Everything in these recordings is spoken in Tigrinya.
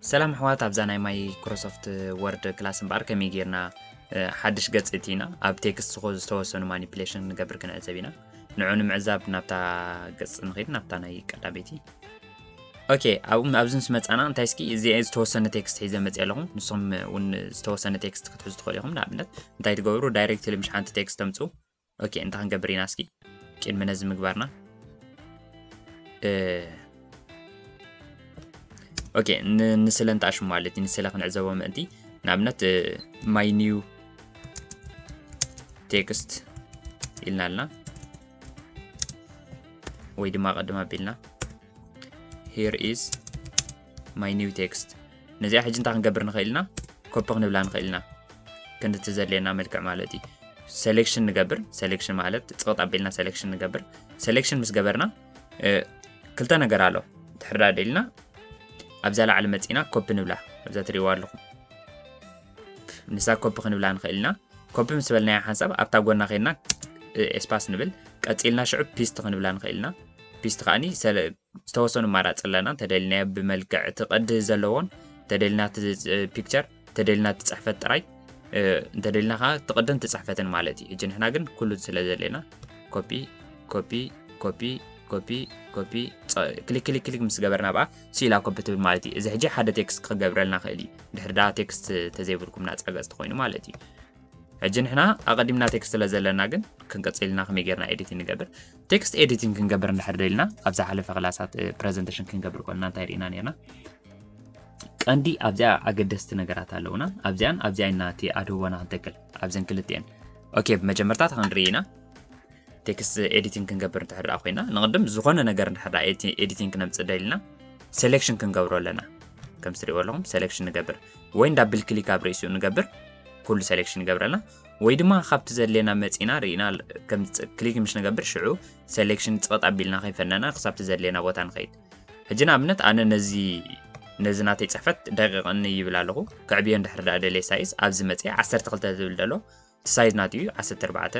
ሰላም ኣሕዋት፣ ኣብዛ ናይ ማይክሮሶፍት ወርድ ክላስ እምበኣር ከመይ ጌርና፣ እ፣ ሓድሽ ገጽ እቲና ኣብ ቴክስት ዝኾ-፣ ዝተወሰኑ ማኒፕሌሽን ንገብር ክንዕዘብ ኢና። ንዑ ንምዕዛብ ናብታ ገጽ ንኸይድ፣ ናብታ ናይ ቀዳመይቲ። ኦኬ፣ ኣብ-፣ ኣብዚ ምስ መጻና እንታይ እስኪ፣ እዚ ዝተወሰነ ቴክስት ሒዘ መጽእ ኣለኹ። ንስኹም እውን ዝተወሰነ ቴክስት ክትሕዙ ትኽእሉ ኢኹም። ንኣብነት እንታይ ትገብሩ? ዳይሬክትሊ ምሽ ሓንቲ ቴክስት ተምጽኡ። ኦኬ፣ እንታይ ክንገብር ኢና እስኪ? ቅድሚ ነዚ ምግባርና፣ እ፣ ኦኬ፣ ን-፣ ንስለ እንተኣሽሙ ማለት እዩ። ንስለ ክንዕዘቦ ምእንቲ፣ ንኣብነት፣ እ፣ my new text ኢልና ኣለና። ወይ ድማ ቅድም ኣቢልና፣ here is my new text። ነዚኣ ሕጂ እንታይ ክንገብር ንኽእል ኢና? ኮፒ ክንብላ ንኽእል ኢና። ክንድቲ ዘድልየና መልክዕ ማለት እዩ። ሴሌክሽን ንገብር። ሴሌክሽን ማለት ጽቕጥ ኣቢልና ሴሌክሽን ንገብር። ሴሌክሽን ምስ ገበርና፣ እ፣ ክልተ ነገር ኣሎ። ድሕር ዳኣ ደሊና ኣብዛ ላዕሊ መጺና ኮፒ ንብላ። ኣብዛ ትሪእዋ ኣለኹም። ንሳ ኮፒ ክንብላ ንኽእል ኢና። ኮፒ ምስ በልናያ ሓንሳብ ኣብታ ጎና ኸይድና፣ እ፣ ኤስፓስ ንብል። ቀጺልና ሽዑ ፒስት ክንብላ ንኽእል ኢና። ፒስት ከኣኒ ሰለ-፣ ዝተወሰኑ ኣማራጺ ኣለና። እንተደሊናዮ ብመልክዕ እቲ ቅዲ ዘለዎን፣ እንተደሊና እቲ፣ እ፣ ፒክቸር፣ እንተደሊና እቲ ጽሕፈት ጥራይ፣ እ፣ እንተደሊና ኸኣ እቲ ቅድን እቲ ጽሕፈትን ማለት እዩ። ሕጂ ንሕና ግን ኩሉ ስለ ዘድልየና ኮፒ፣ ኮፒ፣ ኮፒ፣ ኮፒ፣ ኮፒ፣ ጸ-፣ ክሊክ፣ ክሊክ፣ ክሊክ ምስ ገበርና ብኣ ስኢላ ኮፒ ትብል ማለት እዩ። እዚ ሕጂ ሓደ ቴክስት ክገብረልና ክእል እዩ። ድሕሪ ደኣ ቴክስት ተዘይብልኩም ናጻ ገጽ ተኾይኑ ማለት እዩ። ሕጂ ንሕና ኣቐዲምና ቴክስት ስለ ዘለና ግን ክንቀጽልና ከመይ ጌርና ኤዲቲንግ ንገብር? ቴክስት ኤዲቲንግ ክንገብር እንድሕር ደሊና፣ ኣብ ዝሓለፈ ክላሳት፣ እ፣ ፕረዘንቴሽን ክንገብር ኮልና እንታይ ርኢና ኔርና? ቀንዲ ኣብዚኣ ኣገደስቲ ነገራት ኣለውና። ኣብዚኣን ኣብዚኣ ኢና እቲ ኣድህቦና ክንተክል፣ ኣብዘን ክልቲኤን። ኦኬ፣ ብመጀመርታ እታ ክንርኢ ኢና። ቴክስት ኤዲቲንግ ክንገብር እንድሕር ደኣ ኮይና፣ ንቕድም ዝኾነ ነገር እንድሕር ደኣ ኤዲ-፣ ኤዲቲንግ ክነምጽእ ደሊና፣ ሴሌክሽን ክንገብሮ ኣለና። ከም ትሪእዎ ኣለኹም፣ ሴሌክሽን ንገብር። ወይ ዳብል ክሊክ ኣብ ርእሲኡ ንገብር፣ ኩሉ ሴሌክሽን ይገብረልና። ወይ ድማ ካብቲ ዘድልየና መጺና ርኢና፣ ከም ጽ-፣ ክሊክ ምሽ ንገብር፣ ሽዑ ሴሌክሽን ጽቕጥ ኣቢልና ከይፈነና ክሳብቲ ዘድልየና ቦታ ንኸይድ። ሕጂ ንኣብነት ኣነ ነዚ፣ ነዚ ናተይ ጽሕፈት ደቂቕኒ ይብል ኣለኹ። ከዕብዮ እንድሕር ደኣ ደልየ ሳይዝ ኣብዚ መጺአ ዓሰርተ ክልተ ዝብል ዘሎ፣ እቲ ሳይዝ ናቱ እዩ ዓሰርተ ኣርባዕተ፣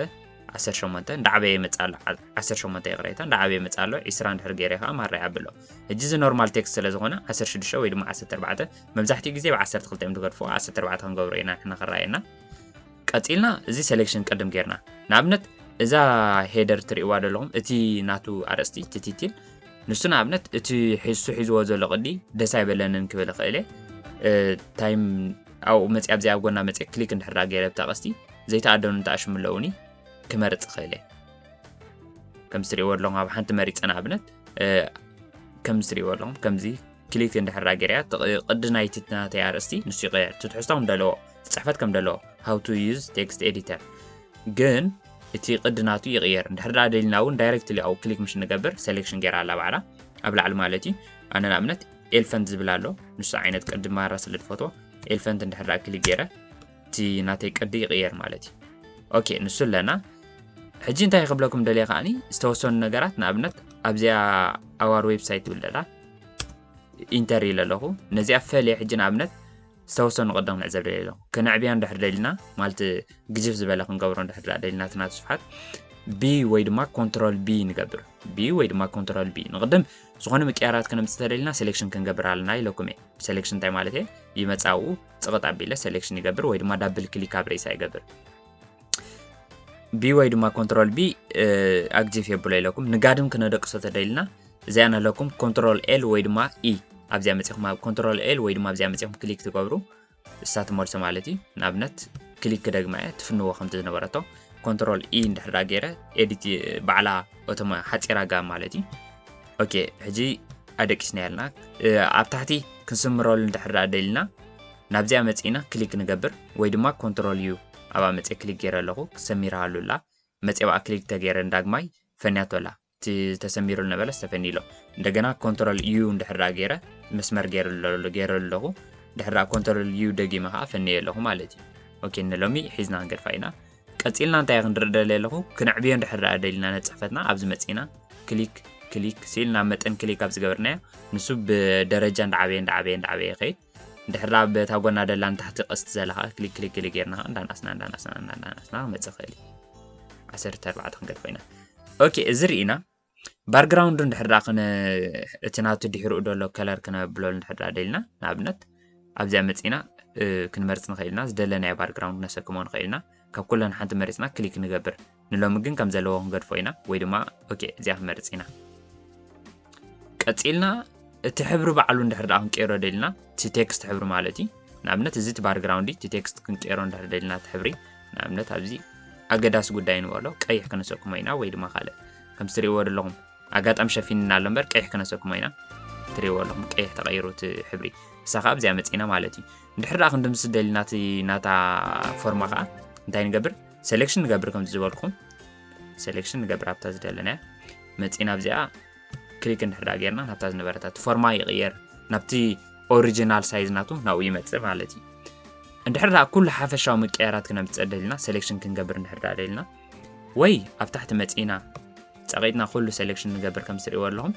ዓሰርተ ሸሞንተ፣ እንዳዓበየ ይመጽእ ኣሎ። ዓ-፣ ዓሰርተ ሸሞንተ ይቕሬታ፣ እንዳዓበየ ይመጽእ ኣሎ። ዒስራ እንድሕር ገይረ ከኣ ማራ ይዓቢ ኣሎ። ሕጂ እዚ ኖርማል ቴክስት ስለ ዝኾነ ዓሰርተ ሽዱሽተ ወይ ድማ ዓሰርተ ኣርባዕተ፣ መብዛሕትኡ ግዜ ብ ዓሰርተ ክልተ እዮም ዝገድፍዎ፣ ዓሰርተ ኣርባዕተ ክንገብሮ ኢና ንሕና ክረኣየና። ቀጺልና እዚ ሴሌክሽን ቅድም ጌርና። ንኣብነት እዛ ሄደር ትርእይዋ ዘለኹም፣ እቲ ናቱ ኣርእስቲ፣ እቲ ቲትል፣ ንሱ ንኣብነት እቲ ሒ-፣ እሱ ሒዝዎ ዘሎ ቅዲ ደስ ኣይበለንን ክብል እኽእል እየ። እ፣ ታይም ኣብኡ መጺኣ ኣብዚኣ ኣብ ጎና መጺአ ክሊክ እንድሕር ደኣ ገይረ ብታ ቀስቲ ዘይተኣደኑ እንተኣሽሙ ኣለዉኒ ክመርጽ እኽእል እየ። ከም ዝትርእይዎ ኣለኹም ኣብ ሓንቲ መሪጸ ንኣብነት፣ እ፣ ከም ዝትርእይዎ ኣለኹም ከምዚ ክሊክ እንድሕር ደኣ ገይረያ እቲ ቕ-፣ ቅዲ ናይቲ ናተይ ኣርእስቲ ንሱ ይቕየር። እቲ ትሕዝቶ ከም ደለዎ፣ እቲ ጽሕፈት ከም ደለዎ፣ how to use text editor። ግን እቲ ቅዲ ናቱ ይቕየር። እንድሕር ደኣ ደሊና እውን ዳይሬክትሊ ኣብኡ ክሊክ ምሽ ንገብር፣ ሴሌክሽን ገይራ ኣላ ባዕላ፣ ኣብ ላዕሊ ማለት እዩ። ኣነ ንኣብነት ኤልፈንት ዝብል ኣሎ፣ ንሱ ዓይነት ቅዲ ማራ ስለ ዝፈትዎ፣ ኤልፈንት እንድሕር ደኣ ክሊክ ገይረ፣ እቲ ናተይ ቅዲ ይቕየር ማለት እዩ። ኦኬ፣ ንሱ ኣለና። ሕጂ እንታይ ክብለኩም ደልየ ከኣኒ፣ ዝተወሰኑ ነገራት፣ ንኣብነት ኣብዚኣ ኣዋር ዌብሳይት ትብል ዘላ ኢንተር ኢለ ኣለኹ። ነዚኣ ፈልየ ሕጂ ንኣብነት ዝተወሰኑ ቅድም ክንዕዘብ ደልየ ኣለኹ። ክነዕብያ እንድሕር ደሊና፣ ማለት ግዝፍ ዝበለ ክንገብሮ እንድሕር ደኣ ደሊና እቲ ናቱ ስፍሓት፣ ቢ ወይ ድማ ኮንትሮል ቢ ንገብር። ቢ ወይ ድማ ኮንትሮል ቢ። ንቕድም ዝኾነ ምቅያራት ክነምጽእ ተደሊና ሴሌክሽን ክንገብር ኣለና ኢለኩም እየ። ሴሌክሽን እንታይ ማለት እየ? ይመጽእ ኣብኡ ጽቕጥ ኣቢለ ሴሌክሽን ይገብር ወይ ድማ ዳብል ክሊክ ኣብ ርእሳ ይገብር። ቢ ወይ ድማ ኮንትሮል ቢ፣ እ፣ ኣግዚፍ የብሎ ኢለኩም። ንጋድም ክነደቅሶ ተደሊና እዚኣ ነለኩም ኮንትሮል ኤል ወይ ድማ ኢ ኣብዚኣ መጺኹም ኣብ ኮንትሮል ኤል ወይ ድማ ኣብዚኣ መጺኹም ክሊክ ትገብሩ እሳ ትመልሶ ማለት እዩ። ንኣብነት ክሊክ ክደግማ እየ ትፍንዎ ከምቲ ዝነበረቶ ኮንትሮል ኢ እንድሕር ደኣ ገይረ ኤዲት ባዕላ ኦቶማ ሓጺራ ጋም ማለት እዩ። ኦኬ፣ ሕጂ ኣደቂስና ያልና፣ እ፣ ኣብ ታሕቲ ክንስምረሉ እንድሕር ደኣ ደሊና ናብዚኣ መጺእና ክሊክ ንገብር ወይ ድማ ኮንትሮል ዩ ኣብኣ መጺአ ክሊክ ገይረ ኣለኹ። ሰሚራ ኣሉላ መጺአ ብኣ ክሊክ ተገይረ ንዳግማይ ፈንያቶ ኣላ። እቲ ተሰሚሩ ዝነበረ ዝተፈንዩ ኣሎ። እንደገና ኮንትሮል ዩ እንድሕር ደኣ ገይረ መስመር ገይረ ኣሎ-፣ ገይረ ኣለኹ። ድሕር ደኣ ኮንትሮል ዩ ደጊመ ከኣ ፈንየ ኣለኹ ማለት እዩ። ኦኬ፣ ንሎሚ ሒዝና ክንገድፋ ኢና። ቀጺልና እንታይ ክንርኢ ደልየ ኣለኹ? ክነዕብዮ እንድሕር ደኣ ደሊና ነቲ ጽሕፈትና ኣብዚ መጺእና ክሊክ፣ ክሊክ ሲል ናብ መጠን ክሊክ ኣብ ዝገበርናዮ ንሱ ብደረጃ እንዳዓበየ፣ እንዳዓበየ፣ እንዳዓበየ ይኸይድ። እንድሕር ደኣ በታ ጎና ደላ ንታሕቲ ቀስቲ ዘላ ከኣ ክሊክ፣ ክሊክ፣ ክሊክ ጌርና ከኣ እንዳናስና፣ እንዳናስና፣ እንዳናስና ክመጽእ ይኽእል እዩ። ዓሰርተ ኣርባዕተ ክንገድፎ ኢና። ኦኬ፣ እዚ ርኢና። ባክግራውንድ እንድሕር ደኣ ክነ-፣ እቲ ናቱ ድሕሪኡ ደሎ ከለር ክነብሎ እንድሕር ደኣ ደሊና፣ ንኣብነት ኣብዚኣ መፂና ክንመርፅ ንኽእል ኢና። ዝደለናዮ ባክግራውንድ ክነሰክሞ ንኽእል ኢና። ካብ ኩለን ሓንቲ መሪፅና ክሊክ ንገብር። ንሎሚ ግን ከም ዘለዎ ክንገድፎ ኢና፣ ወይ ድማ ኦኬ እዚኣ ክንመርፅ ኢና። ቀፂልና እቲ ሕብሪ ባዕሉ እንድሕር ደኣ ክንቀይሮ ደሊና፣ እቲ ቴክስት ሕብሪ ማለት እዩ። ንኣብነት እዚ እቲ ባክግራውንድ እቲ ቴክስት ክንቀይሮ እንድሕር ደሊና እቲ ሕብሪ፣ ንኣብነት ኣብዚ ኣገዳሲ ጉዳይ ንበሎ ቀይሕ ክነሰኩሞ ኢና፣ ወይ ድማ ካልእ ከምዚ ትሪእዎ ዘለኹም ኣጋጣሚ ሸፊንና ኣሎ እምበር ቀይሕ ክነሰኩሞ ኢና። ትሪእዎ ኣለኹም ቀይሕ ተቐይሩ እቲ ሕብሪ። እሳ ከዓ ኣብዚኣ መፂና ማለት እዩ። እንድሕር ደኣ ክንድምስስ ደሊና እቲ ናታ ፎርማ ከዓ እንታይ ንገብር? ሴሌክሽን ንገብር ከምዚ ዝበልኩም። ሴሌክሽን ንገብር ኣብታ ዝደለናያ። መፂና ኣብዚኣ ክሊክ እንድሕር ደኣ ጌርና ናብታ ዝነበረታ እቲ ፎርማ ይቕየር። ናብቲ ኦሪጂናል ሳይዝ ናቱ ናብኡ ይመፅእ ማለት እዩ። እንድሕር ደኣ ኩሉ ሓፈሻዊ ምቅያራት ክነምፅእ ደሊና ሴሌክሽን ክንገብር እንድሕር ደኣ ደሊና ወይ ኣብ ታሕቲ መፂና ፀቒጥና ኩሉ ሴሌክሽን ንገብር ከም ትሪእዎ ኣለኹም።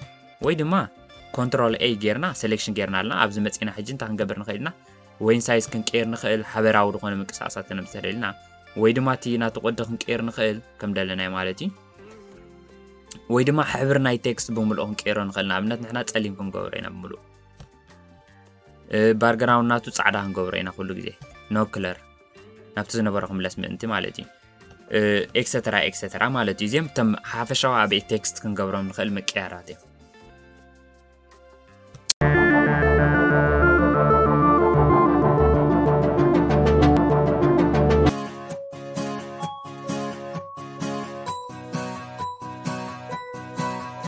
ወይ ድማ ኮንትሮል ኤ ጌርና ሴሌክሽን ጌርና ኣለና። ኣብዚ መፂና ሕጂ እንታይ ክንገብር ንኽእል ኢና? ወይን ሳይዝ ክንቀይር ንኽእል፣ ሓበራዊ ዝኾነ ምንቅስቃሳት ክነምፅእ ደሊና። ወይ ድማ እቲ ናቱ ቅዲ ክንቀይር ንኽእል ከም ደለናዮ ማለት እዩ። ወይ ድማ ሕብሪ ናይ ቴክስት ብምልኦ ክንቀይሮ ንኽእል። ንኣብነት ንሕና ፀሊም ክንገብሮ ኢና ብምልኡ። ባክግራውንድ ናቱ ፃዕዳ ክንገብሮ ኢና ኩሉ ግዜ። ኖ ክለር ናብቲ ዝነበረ ክምለስ ምእንቲ ማለት እዩ። ኤክሰተራ ኤክሰተራ ማለት እዩ። እዚኦም እቶም ሓፈሻዊ ኣብ ቴክስት ክንገብሮም ንኽእል ምቅያራት እዮም።